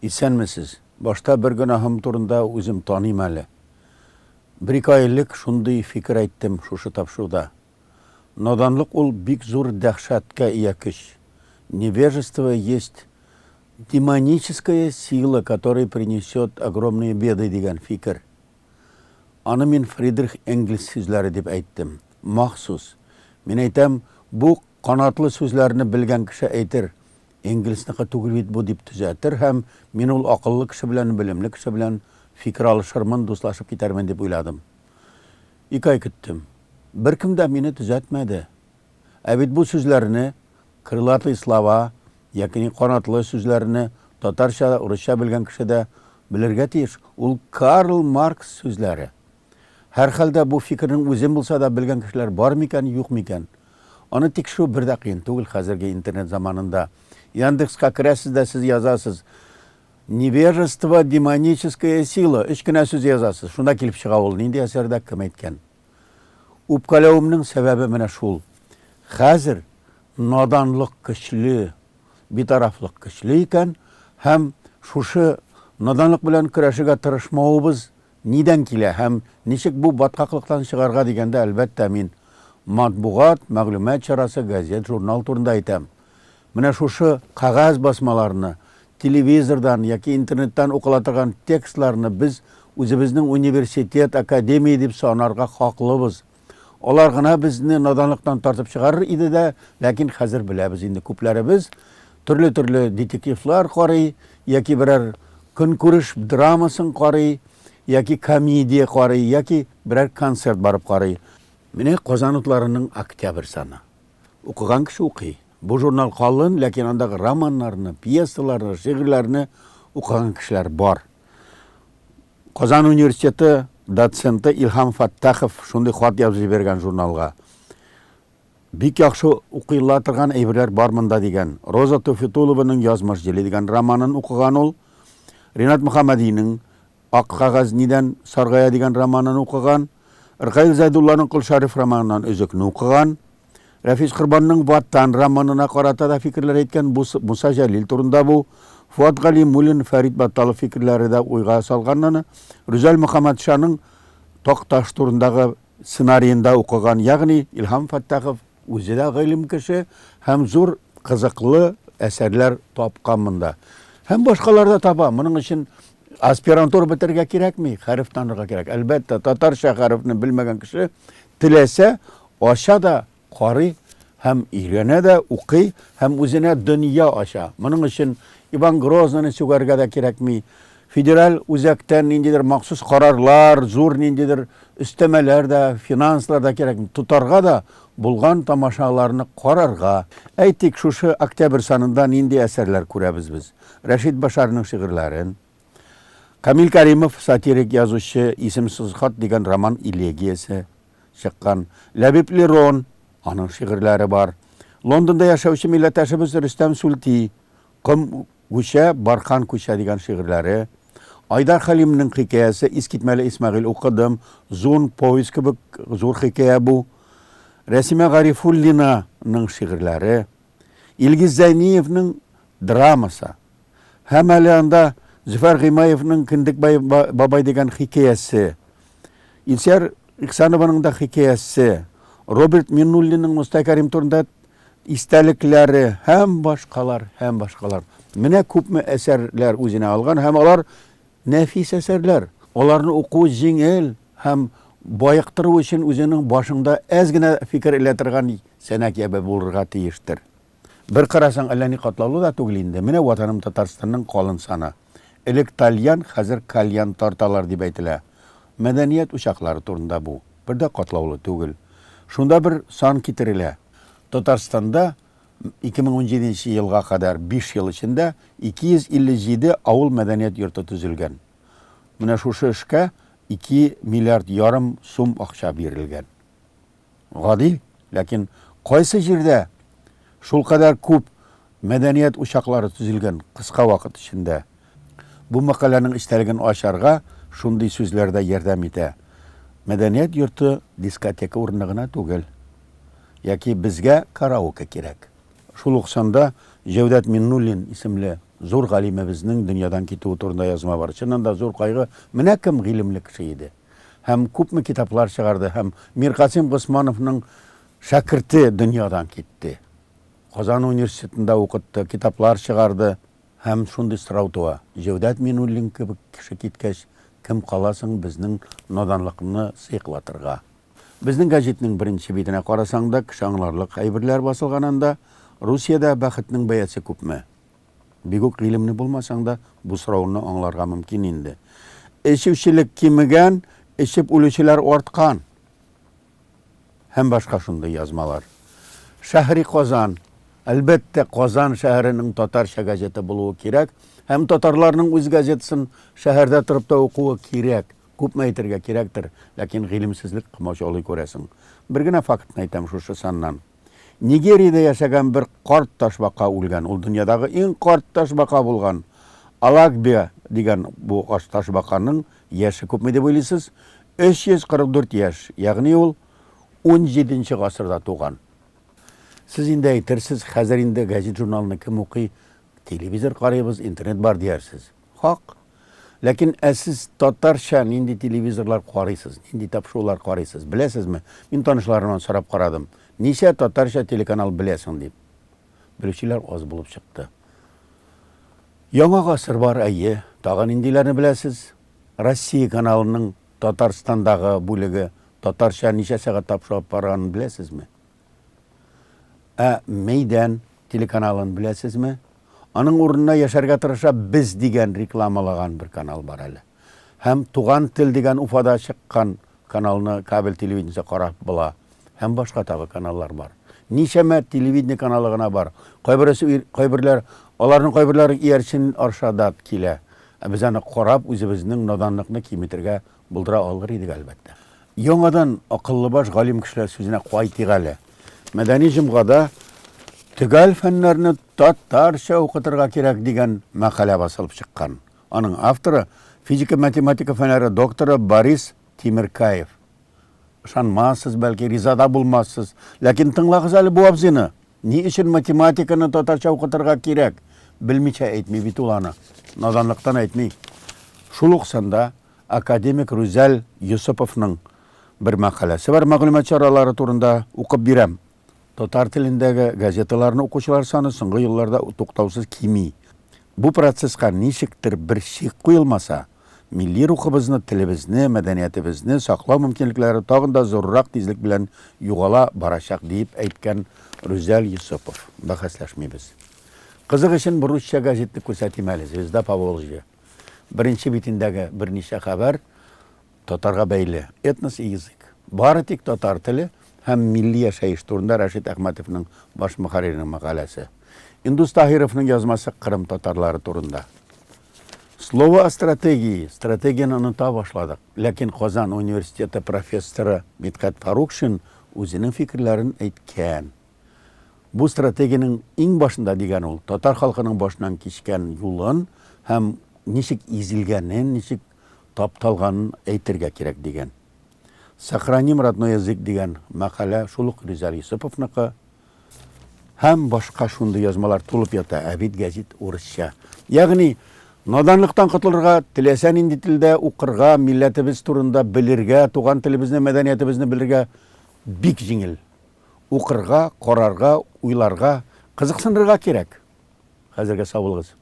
Исәнмесез. Башта бер гөнаһым турында үзем таныйм әле. Бер-ике ай элек шундый фикер әйттем шушы тапшыруда. Наданлык ул бик зур дәһшәткә ия көч. Невежество есть демоническая сила, которая принесет огромные беды дигән фикер. Аны мин Фридрих Энгельс сүзләре дип әйттем. Махсус. Мин әйтәм, бу канатлы сүзләрне белгән кеше әйтер, Энгельсныкы түгел бит бу дип төзәтер һәм мин ул акыллы кеше белән, белемле кеше белән фикер алышырмын, дуслашып китәрмен дип уйладым. Ике ай көттем. Беркем дә мине төзәтмәде. Ә бит бу сүзләрне, крылатые слова, ягъни канатлы сүзләрне татарча да, урысча белгән кеше дә белергә тиеш. Ул Карл Маркс сүзләре. Һәрхәлдә бу фикернең үзен булса да белгән кешеләр бар микән, юк микән? Аны тикшерү бер дә кыен түгел хәзерге интернет заманында. Яндекска керәсез дә сез язасыз, Невежество, демоническая сила. Өч кенә сүз язасыз. Шунда килеп чыга ул, нинди әсәрдә, кем әйткән. Үпкәләвемнең сәбәбе менә шул. Хәзер наданлык көчле, битарафлык көчле икән һәм шушы наданлык белән көрәшергә тырышмавыбыз нидән килә һәм ничек бу баткаклыктан чыгарга дигәндә, әлбәттә, мин матбугат, мәгълүмат чарасы, газет, журнал турында әйтәм. Менә шушы кәгазь басмаларны, телевизордан яки интернеттан укыла торган текстларны без үзебезнең университет, академия дип санарга хаклыбыз. Алар гына безне наданлыктан тартып чыгарыр иде дә, ләкин хәзер беләбез инде күпләребез төрле-төрле детективлар карый яки берәр көнкүреш драмасын карый, яки комедия карый, яки берәр концерт барып карый. Менә Казан утларының октябрь саны. Укыган кеше укый. Бу журнал калын, ләкин андагы романнарны, пьесаларны, шигырьләрне укыган кешеләр бар. Казан университеты доценты Илһам Фәттахов шундый хат язып җибәргән журналга. Бик яхшы укыела торган әйберләр бар монда дигән. Роза Туфитулованың Язмыш җиле дигән романын укыган ул. Ринат Мөхәммәдинең Ак кәгазь нидән саргая дигән романын укыган. Ркаил Зәйдулланың Кол Шәриф романыннан өзекне укыган. Рәфис Корбанның Ватан романына карата да фикерләр әйткән, бу Муса Җәлил турында бу. Фуат Галимуллин, Фәрит Батталов фикерләре дә уйга салган аны. Рүзәл Мөхәммәтшаның Такташ турындагы сценариен да укыган. Ягъни Илһам Фәттахов үзе дә гыйлем кеше һәм зур кызыклы әсәрләр тапкан монда. Һәм башкалар да таба. Моның өчен аспирантура бетерергә кирәкми, хәреф танырга кирәк. Әлбәттә, татарча хәрефне белмәгән кеше теләсә ача да карый һәм өйрәнә дә, укый һәм үзенә дөнья ача. Моның өчен Иван Грозныйны сүгәргә дә кирәкми. Федераль үзәктән ниндидер махсус карарлар, зур ниндидер өстәмәләр дә, финанслар да кирәкми. Тотарга да, булган тамашаларны карарга. Әйтик, шушы октябрь санында нинди әсәрләр күрәбез без? Рәшит Башарның шигырьләрен, Камил Кәримов, сатирик язучы, Исемсез хат дигән роман-элегиясе чыккан. Ләбиб Лерон, аның шигырьләре бар. Лондонда яшәүче милләттәшебез Рөстәм Сүлти, Ком күчә, бархан күчә дигән шигырьләре. Айдар Хәлимнең хикәясе Искитмәле Исмәгыйль укыдым. Зун повесть кебек зур хикәя бу. Рәсимә Гарифуллинаның шигырьләре. Илгиз Зәйниевнең драмасы. Һәм әле анда Зөфәр Гыймаевның Кендек бабай дигән хикәясе, Илсөяр Ихсанованың да хикәясе, Роберт Миннуллинның Мостай Кәрим турында истәлекләре һәм башкалар, һәм башкалар. Менә күпме әсәрләр үзенә алган һәм алар нәфис әсәрләр. Аларны уку җиңел һәм баектыру өчен үзеңнең башыңда әз генә фикер элә торган сәнәк ябе булырга тиештер. Бер карасаң, әллә ни катлаулы да түгел инде. Менә Ватаным Татарстанның калын саны. Элек тальян, хәзер кальян тарталар дип әйтелә. Мәдәният учаклары турында бу. Бер дә катлаулы түгел. Шунда бер сан китерелә. Татарстанда 2017 нче елга кадәр биш ел эчендә 257 авыл мәдәният йорты төзелгән. Менә шушы эшкә 2 миллиард ярым сум акча бирелгән. Гади, ләкин кайсы җирдә шулкадәр күп мәдәният учаклары төзелгән кыска вакыт эчендә? Бу мәкаләнең эчтәлеген ачарга шундый сүзләр дә ярдәм итә. Мәдәният йорты дискотека урыны гына түгел. Яки безгә караоке кирәк. Шул ук санда Җәүдәт Миннуллин исемле Зур галимебезнең дөньядан китүе турында язма бар. Чыннан да зур кайгы. Менә кем гыйлемле кеше иде. Һәм күпме китаплар чыгарды һәм Миркасыйм Госмановның шәкерте дөньядан китте. Казан университетында укытты, китаплар чыгарды. Һәм шундый сорау туа, Җәүдәт Минуллин кебек кеше киткәч, кем кала соң безнең наданлыкны сыеклатырга? Безнең гәҗитнең беренче битенә карасаң да, кеше аңларлык әйберләр басылган анда. Русиядә бәхетнең бәясе күпме? Бигүк гыйлемле булмасаң да, бу сорауны аңларга мөмкин инде. Эчүчелек кимегән, эчеп үлүчеләр арткан. Һәм башка шундый язмалар. Шәһри Казан. Әлбәттә, Казан шәһәренең татарча газета булуы кирәк һәм татарларның үз газетасын шәһәрдә торып та укуы кирәк. Күпме әйтергә кирәктер, ләкин гыйлемсезлек комачаулый күрәсең. Бер генә фактны әйтәм шушы саннан. Нигериядә яшәгән бер карт ташбака үлгән. Ул дөньядагы иң карт ташбака булган. Алагбе дигән бу ташбаканың яше күпме дип уйлыйсыз? 344 яшь, ягъни ул унҗиденче гасырда туган. Сез инде әйтерсез, хәзер инде гәзит-журналны кем укый, телевизор карыйбыз, интернет бар диярсез. Хак. Ләкин ә сез татарча нинди телевизорлар карыйсыз, нинди тапшырулар карыйсыз, беләсезме? Мин танышларымнан сорап карадым. Ничә татарча телеканал беләсең дип. Белүчеләр аз булып чыкты. Яңа гасыр бар, әйе. Тагы ниндиләрне беләсез? Россия каналының Татарстандагы бүлеге татарча ничә сәгать тапшыру алып барганын беләсезме? Ә Мәйдан телеканалын беләсезме? Аның урынына Яшәргә тырыша без дигән рекламалаган бер канал бар әле. Һәм Туган тел дигән Уфада чыккан каналны кабель телевидениесе карап була. Һәм башка тагы каналлар бар. Ничәмә телевидение каналы гына бар. Кайбересе, кайберләр, аларның кайберләре иярчен аша да килә. Ә без аны карап, үзебезнең наданлыкны киметергә булдыра алыр идек, әлбәттә. Яңадан акыллыбаш галим кешеләр сүзенә кайтыйк әле. Мәдәни җомгада төгәл фәннәрне татарча укытырга кирәк дигән мәкалә басылып чыккан. Аның авторы, физика-математика фәннәре докторы Борис Тимеркаев. Ышанмассыз, бәлки, риза да булмассыз. Ләкин тыңлагыз әле бу абзыйны. Ни өчен математиканы татарча укытырга кирәк? Белмичә әйтми бит ул аны. Наданлыктан әйтми. Шул ук санда академик Рүзәл Йосыповның бер мәкаләсе бар мәгълүмат чаралары турында укып бирәм. Татар телендәге газеталарны укучылар саны соңгы елларда туктаусыз кими. Бу процесска ничектер бер чик куелмаса, милли рухыбызны, телебезне, мәдәниятебезне саклау мөмкинлекләре тагын да зуррак тизлек белән югала барачак, диеп әйткән Рүзәл Йосыпов. Бәхәсләшмибез. Кызык өчен бер русча газетны күрсәтим әле, Звезда Поволжья. Беренче битендәге берничә хәбәр татарга бәйле. Этнос и язык. Бары тик татар теле һәм милли яшәеш турында Рәшит Әхмәтовның баш мөхәрриренең мәкаләсе. Индус Таһировның язмасы Кырым татарлары турында. Слово о стратегии. Стратегияне оныта башладык. Ләкин Казан университеты профессоры Мидхәт Фарукшин үзенең фикерләрен әйткән. Бу стратегиянең иң башында, дигән ул, татар халкының башыннан кичкән юлын һәм ничек изелгәнен, ничек тапталганын әйтергә кирәк, дигән. Сохраним родной язык дигән мәкалә шул ук Рүзәл Йосыповныкы. Һәм башка шундый язмалар тулып ята, ә бит гәзит урысча. Ягъни, наданлыктан котылырга, теләсә нинди телдә укырга, милләтебез турында белергә, туган телебезне, мәдәниятебезне белергә бик җиңел. Укырга, карарга, уйларга, кызыксынырга кирәк. Хәзергә сау булыгыз.